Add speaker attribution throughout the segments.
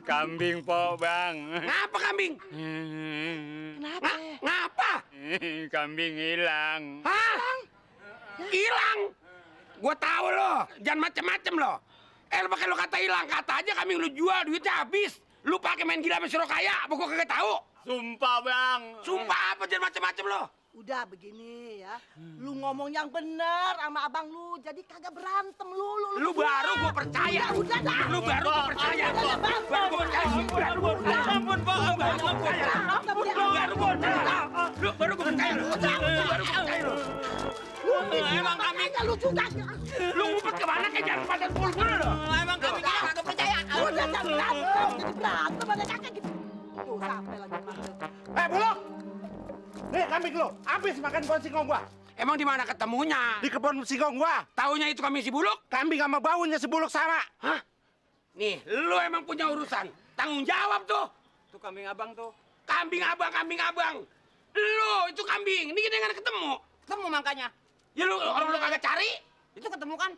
Speaker 1: Kambing po, Bang.
Speaker 2: Ngapa kambing?
Speaker 3: Kenapa?
Speaker 2: Ngapa?
Speaker 1: Kambing hilang.
Speaker 2: Hah? Hilang? Gua tahu lo, jangan macem-macem lo. Lo pakai lo kata hilang, kata aja kambing lu jual, duitnya habis. Lu pakai main gila sama Surokaya, apa gua kagak tahu?
Speaker 1: Sumpah, Bang.
Speaker 2: Sumpah apa, jangan macem-macem lo.
Speaker 3: Udah begini ya, lu ngomong yang bener sama abang lu, jadi kagak berantem lu.
Speaker 2: Lu baru gua percaya.
Speaker 3: Udah dah.
Speaker 2: Lu baru gua percaya.
Speaker 3: Udah, Bang.
Speaker 2: Baru gua percaya. Baru gua percaya. Ampun, Bang. Baru gua percaya. Baru gua percaya. Lu baru gua percaya. Baru gua percaya lu.
Speaker 3: Emang kami lu juga.
Speaker 2: Lu ngumpet kemana kayak jangan pada pul-pul lo.
Speaker 1: Emang kambing kagak percaya.
Speaker 3: Udah jangan berantem, jadi berantem ada kakak gitu. Tuh sampai lagi manggil.
Speaker 4: Buluk! Nih kambing lo, habis makan pohon singkong gua.
Speaker 2: Emang di mana ketemunya?
Speaker 4: Di kebun singkong gua.
Speaker 2: Taunya itu kambing si Buluk?
Speaker 4: Kambing sama baunya si Buluk sama.
Speaker 2: Hah? Nih, lu emang punya urusan. Tanggung jawab tuh.
Speaker 1: Itu kambing abang tuh.
Speaker 2: Kambing abang. Lu itu kambing. Ini kita nggak ketemu.
Speaker 5: Ketemu makanya.
Speaker 2: Ya lu orang lu kagak cari.
Speaker 5: Itu ketemu kan?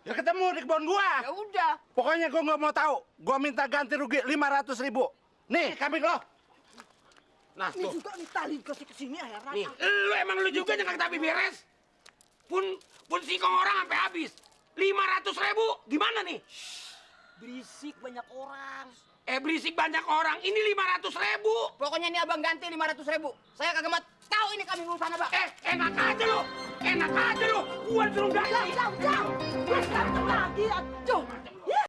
Speaker 4: Ya ketemu di kebun gua.
Speaker 5: Ya udah.
Speaker 4: Pokoknya gua nggak mau tahu. Gua minta ganti rugi 500.000. Nih kambing lo.
Speaker 2: Nah,
Speaker 3: Ini
Speaker 2: tuh.
Speaker 3: juga nih tali kasih kesini heran.
Speaker 2: Nih, lu juga yang kagak tapi beres. Pun singkong orang sampai habis. 500.000. Gimana nih?
Speaker 3: Berisik banyak orang.
Speaker 2: Berisik banyak orang. Ini 500.000.
Speaker 5: Pokoknya ini abang ganti 500.000. Saya kagak mau tahu ini kambing urusan abang.
Speaker 2: Enak aja lu. Gua suruh ganti.
Speaker 3: Udah. Berantem lagi, aduh.